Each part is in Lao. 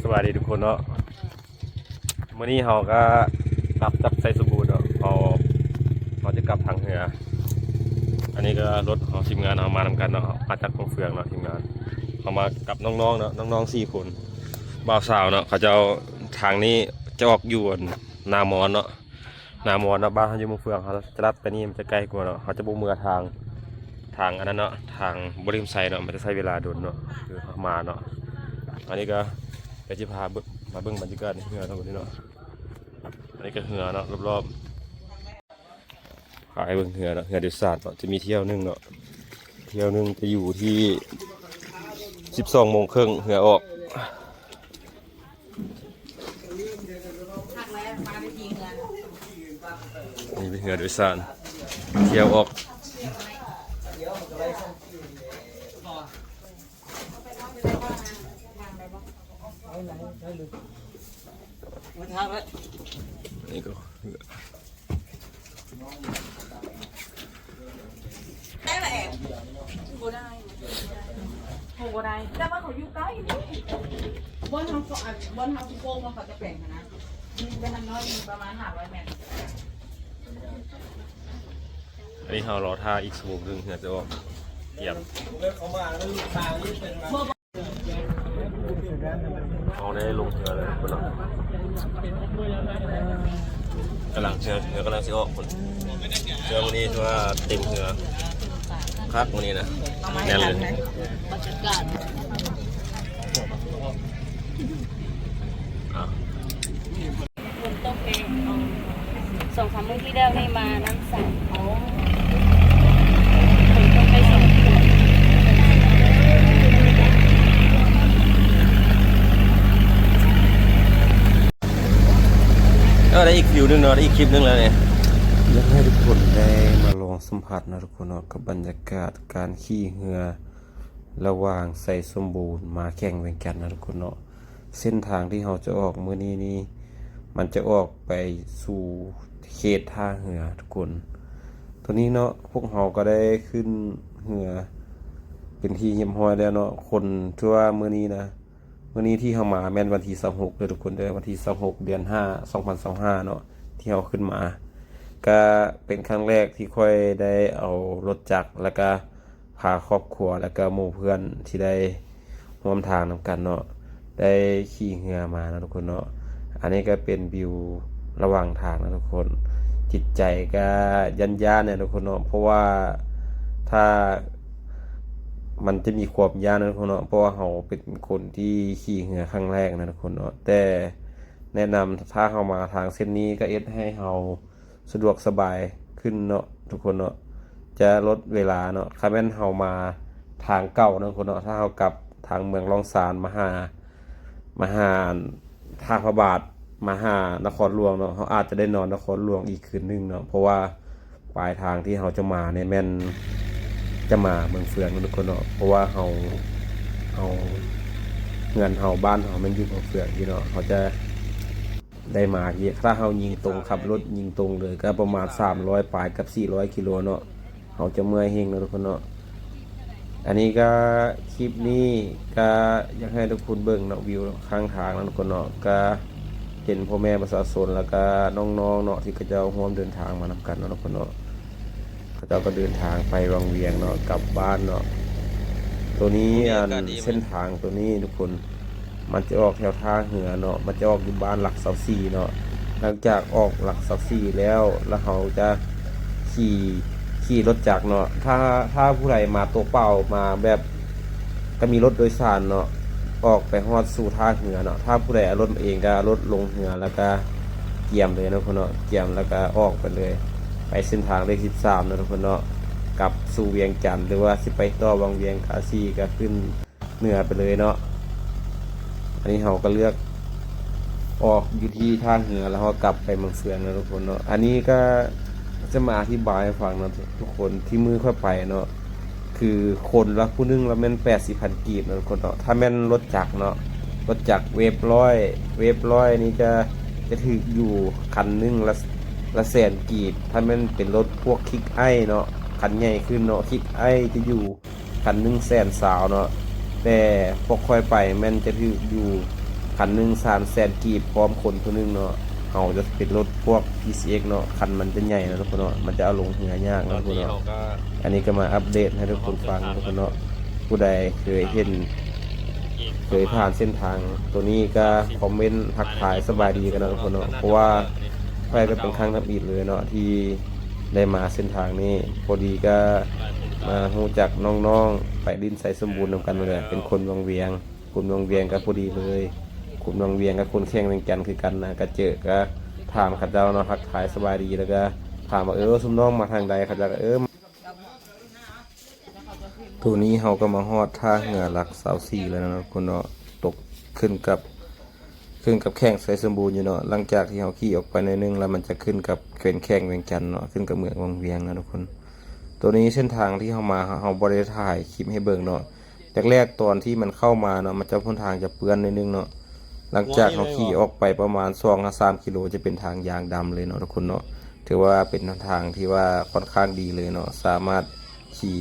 ສະບາຍດີທຸກຄົນເນາະ, ມື້ນີ້ເຮົາກະກັບຈາກໄຊສົມບູນເນາະ, ເຮົາ ເຮົາຈະກັບທາງເຮືອ. ອັນນີ້ກະລົດເຮົາ ທີມງານເຮົາມານຳກັນເນາະ, ມາຈາກເມືອງເຟືອງເນາະ, ທີມງານເຮົາມາກັບນ້ອງໆເນາະ, ນ້ອງໆສີ່ຄົນ ບ່າວສາວເນາະ. ເຂົາເຈົ້າ ທາງນີ້ຈະອອກຢູ່ອັນນາມອນເນາະ, ນາມອນເນາະ, ບ້ານເຮົາຢູ່ເມືອງເຟືອງ, ເຮົາຈະລັດໄປນີ້ມັນຈະໃກ້ກວ່າເນາະ, ເຮົາຈະບໍ່ເມືອທາງ ທາງອັນນັ້ນເນາະ, ທາງບໍລິມໄຊເນາະ, ມັນຈະໃຊ້ເວລາດົນເນາະ ຄືເຮົາມາເນາະ. ອັນນີ້ກະດຽວຊິພາເບິ່ງ ມາເບິ່ງບັນຍາກາດໃນເຮືອເນາະ ບັດນີ້ເນາະ. ອັນນີ້ກະເຮືອເນາະ ລອບໆ ພາໄປເບິ່ງເຮືອເນາະ, ເຮືອໂດຍສານເນາະ, ຈະມີຖ້ຽວໜຶ່ງເນາະ, ຖ້ຽວໜຶ່ງຈະຢູ່ທີ່ສິບສອງໂມງເຄິ່ງ ເຮືອອອກ. ນີ້ເປັນເຮືອໂດຍສານ ທ່ຽວອອກ. ນີ້ກໍ ໄດ້ລະແອະ ບໍ່ໄດ້ ບໍ່ໄດ້ ແຕ່ວ່າເຂົາຢູ່ໃກ້ນີ້ ບ່ອນເຮົາ ບ່ອນເຮົາຊິໂປ່ງ ເຂົາຈະແປງຫັ້ນນະ, ມີແຕ່ມັນນ້ອຍ ມີປະມານຫ້າຮ້ອຍແມັດ. ອັນນີ້ເຮົາລໍຖ້າອີກຊົ່ວໂມງໜຶ່ງ ເຮືອຈະອອກ. ຕຽມ ເຮົາໄດ້ລົງເຮືອແລ້ວພຸ້ນເນາະ, ກຳລັງ ເຮືອ ເຮືອກຳລັງຊິອອກພຸ້ນ. ເຮືອມື້ນີ້ຖືວ່າເຕັມເຮືອຄັກມື້ນີ້ນະ, ແໜ້ນເລີຍ. ອ່າ ຝົນຕົກເດ້ ສອງສາມມື້ທີ່ແລ້ວນີ້ມານ້ຳໃສ. ຝົນຕົກໄປສອງເທື່ອ. ເອີ ໄດ້ອີກວິວໜຶ່ງເນາະ, ໄດ້ອີກຄລິບໜຶ່ງແລ້ວນີ້. ຢາກໃຫ້ທຸກຄົນໄດ້ມາລອງສຳຜັດເນາະທຸກຄົນເນາະ, ກັບບັນຍາກາດການຂີ່ເຮືອລະຫວ່າງໄຊສົມບູນມາແຂວງວຽງຈັນເນາະທຸກຄົນເນາະ. ເສັ້ນທາງທີ່ເຮົາຈະອອກມື້ນີ້ນີ້ ມັນຈະອອກໄປສູ່ເຂດທ່າເຮືອທຸກຄົນ. ຕອນນີ້ເນາະ ພວກເຮົາກໍໄດ້ຂຶ້ນເຮືອເປັນທີ່ຮຽບຮ້ອຍແລ້ວເນາະ. ຄົນທີ່ວ່າມື້ນີ້ນະ ມື້ນີ້ທີ່ເຮົາມາແມ່ນວັນທີຊາວຫົກເດີທຸກຄົນເດີ, ວັນທີຊາວຫົກ ເດືອນຫ້າ ສອງພັນຊາວຫ້າເນາະ ທີ່ເຮົາຂຶ້ນມາ. ກະເປັນຄັ້ງແລກທີ່ຂ້ອຍໄດ້ເອົາລົດຈັກ ແລ້ວກະ ພາຄອບຄົວ ແລ້ວກະໝູ່ເພື່ອນທີ່ໄດ້ຮ່ວມທາງນຳກັນເນາະ ໄດ້ຂີ່ເຮືອມາເນາະທຸກຄົນເນາະ. ອັນນີ້ກະເປັນວິວລະຫວ່າງທາງເນາະທຸກຄົນ. ຈິດໃຈກະຢ້ານໆເນາະທຸກຄົນເນາະ, ເພາະວ່າຖ້າ ມັນຈະມີຄວາມຢ້ານເນາະທຸກຄົນເນາະ, ເພາະວ່າເຮົາເປັນຄົນທີ່ຂີ່ເຮືອຄັ້ງແລກນະທຸກຄົນເນາະ. ແຕ່ແນະນຳ ຖ້າເຮົາມາທາງເສັ້ນນີ້ ກະເຮັດໃຫ້ເຮົາ ສະດວກສະບາຍຂຶ້ນເນາະທຸກຄົນເນາະ, ຈະລົດເວລາເນາະ. ຄັນແມ່ນເຮົາມາທາງເກົ່າເນາະທຸກຄົນເນາະ, ຖ້າເຮົາກັບທາງເມືອງລ້ອງຊານມາຫາ ມາຫາທ່າພະບາດ ມາຫານະຄອນຫຼວງເນາະ, ເຮົາອາດຈະໄດ້ນອນນະຄອນຫຼວງອີກຄືນໜຶ່ງເນາະ, ເພາະວ່າປາຍທາງທີ່ເຮົາຈະມານີ້ແມ່ນຈະມາເມືອງເຟືອງເນາະທຸກຄົນເນາະ, ເພາະວ່າເຮົາ ເຮົາ ເຮືອນເຮົາ ບ້ານເຮົາແມ່ນຢູ່ເມືອງເຟືອງຢູ່ເນາະ, ເຮົາຈະ ໄດ້ມາທີ່ ຖ້າເຮົາຍິງຕົງ ຂັບລົດຍິງຕົງເລີຍ ກໍປະມານສາມຮ້ອຍປາຍກັບສີ່ຮ້ອຍກິໂລເນາະ, ເຮົາຈະເມື່ອຍແຮງເນາະທຸກຄົນເນາະ. ອັນນີ້ກໍ ຄລິບນີ້ກໍຢາກໃຫ້ທຸກຄົນເບິ່ງເນາະ ວິວຂ້າງທາງເນາະທຸກຄົນເນາະ, ກໍເຫັນພໍ່ແມ່ປະຊາຊົນ ແລ້ວກໍນ້ອງໆເນາະ ທີ່ເຂົາເຈົ້າຮ່ວມເດີນທາງມານຳກັນເນາະທຸກຄົນເນາະ. ເຂົາເຈົ້າກໍເດີນທາງໄປວັງວຽງເນາະ ກັບບ້ານເນາະ. ໂຕນີ້ ອັນ ເສັ້ນທາງໂຕນີ້ທຸກຄົນ ມັນຈະອອກແຖວທ່າເຮືອເນາະ, ມັນຈະອອກຢູ່ບ້ານຫຼັກຊາວສີ່ເນາະ. ຫຼັງຈາກອອກຫຼັກຊາວສີ່ແລ້ວ ແລ້ວເຮົາຈະຂີ່ ຂີ່ລົດຈັກເນາະ. ຖ້າ ຖ້າຜູ້ໃດມາໂຕເປົ່າ ມາແບບ ກໍມີລົດໂດຍສານເນາະ ອອກໄປຮອດສູ່ທ່າເຮືອເນາະ. ຖ້າຜູ້ໃດເອົາລົດມາເອງ ກໍເອົາລົດລົງເຮືອ ແລ້ວກໍກຽມເລີຍເນາະ ເນາະ, ກຽມແລ້ວກໍອອກໄປເລີຍ ໄປເສັ້ນທາງເລກສິບສາມເນາະທຸກຄົນເນາະ, ກັບສູ່ວຽງຈັນ ຫຼືວ່າຊິໄປຕໍ່ວັງວຽງ ກາສີ ກໍຂຶ້ນເໜືອໄປເລີຍເນາະ. ອັນນີ້ເຮົາກໍເລືອກອອກຢູ່ທີ່ທ່າເຮືອ ແລ້ວເຮົາກັບໄປເມືອງເຟືອງເນາະທຸກຄົນເນາະ. ອັນນີ້ກໍຈະມາອະທິບາຍໃຫ້ຟັງເນາະທຸກຄົນ, ທີ່ມື້ຂ້ອຍໄປເນາະ ຄືຄົນລະຜູ້ໜຶ່ງລະແມ່ນແປດສິບພັນກີບເນາະທຸກຄົນເນາະ. ຖ້າແມ່ນລົດຈັກເນາະ ລົດຈັກເວບຮ້ອຍ ເວບຮ້ອຍນີ້ຈະ ຈະຖືກຢູ່ຄັນໜຶ່ງລະ ລະແສນກີບ. ຖ້າແມ່ນເປັນລົດພວກຄິກໄອເນາະ ຄັນໃຫຍ່ຂຶ້ນເນາະ ຄິກໄອຈະຢູ່ຄັນໜຶ່ງແສນຊາວເນາະ, ແຕ່ພວກຂ້ອຍໄປແມ່ນຈະຖືກຢູ່ ຄັນໜຶ່ງສາມແສນກີບ ພ້ອມຄົນຜູ້ໜຶ່ງເນາະ. ເຮົາຈະເປັນລົດພວກ ພີຊີເອັກ ເນາະ, ຄັນມັນຈະໃຫຍ່ເນາະທຸກຄົນເນາະ, ມັນຈະເອົາລົງເຮືອຍາກເນາະທຸກຄົນເນາະ. ອັນນີ້ກໍມາອັບເດດໃຫ້ທຸກຄົນຟັງເນາະທຸກຄົນເນາະ. ຜູ້ໃດເຄີຍເຫັນ ເຄີຍຜ່ານເສັ້ນທາງໂຕນີ້ກໍຄອມເມັນທັກທາຍສະບາຍດີກັນເນາະທຸກຄົນເນາະ, ເພາະວ່າຂ້ອຍກໍເປັນຄັ້ງທຳອິດເລີຍເນາະ ທີ່ໄດ້ມາເສັ້ນທາງນີ້. ພໍດີກໍມາຮູ້ຈັກນ້ອງໆ ໄປຫຼິ້ນໄຊສົມບູນນຳກັນນັ້ນແຫຼະ, ເປັນຄົນວັງວຽງ. ຄົນວັງວຽງກໍພໍດີເລີຍ, ຄົນວັງວຽງກັບຄົນແຂວງວຽງຈັນຄືກັນນະ. ກໍເຈີກໍຖາມເຂົາເຈົ້າເນາະ, ທັກທາຍສະບາຍດີ ແລ້ວກໍຖາມວ່າ ເອີ ຊຸມນ້ອງມາທາງໃດ? ເຂົາເຈົ້າກໍ ເອີ ໂຕນີ້ເຮົາກໍມາຮອດທ່າເຮືອຫຼັກຊາວສີ່ແລ້ວເນາະທຸກຄົນເນາະ. ຕົກຂຶ້ນກັບ ຂຶ້ນກັບແຂວງໄຊສົມບູນຢູ່ເນາະ. ຫຼັງຈາກທີ່ເຮົາຂີ່ອອກໄປໜ້ອຍໜຶ່ງແລ້ວ ມັນຈະຂຶ້ນກັບ ເປັນແຂວງວຽງຈັນເນາະ, ຂຶ້ນກັບເມືອງວັງວຽງເນາະທຸກຄົນ. ໂຕນີ້ເສັ້ນທາງທີ່ເຮົາມາ ເຮົາ ເຮົາບໍ່ໄດ້ຖ່າຍຄລິບໃຫ້ເບິ່ງເນາະ. ແລກໆຕອນທີ່ມັນເຂົ້າມາເນາະ ມັນຈະ ຫົນທາງຈະເປື້ອນໜ້ອຍໜຶ່ງເນາະ. ຫຼັງຈາກເຮົາຂີ່ອອກໄປປະມານສອງຫາສາມກິໂລ ຈະເປັນທາງຢາງດຳເລີຍເນາະທຸກຄົນເນາະ. ຖືວ່າເປັນຫົນທາງທີ່ວ່າຂ້ອນຂ້າງດີເລີຍເນາະ, ສາມາດຂີ່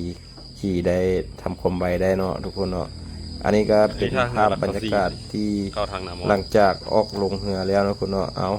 ຂີ່ໄດ້ ທຳຄວາມໄວໄດ້ເນາະທຸກຄົນເນາະ. ອັນນີ້ກໍເປັນພາບບັນຍາກາດທີ່ ເຂົ້າທາງນຳ ຫຼັງຈາກອອກລົງເຮືອແລ້ວເນາະທຸກຄົນເນາະ. ເອົາ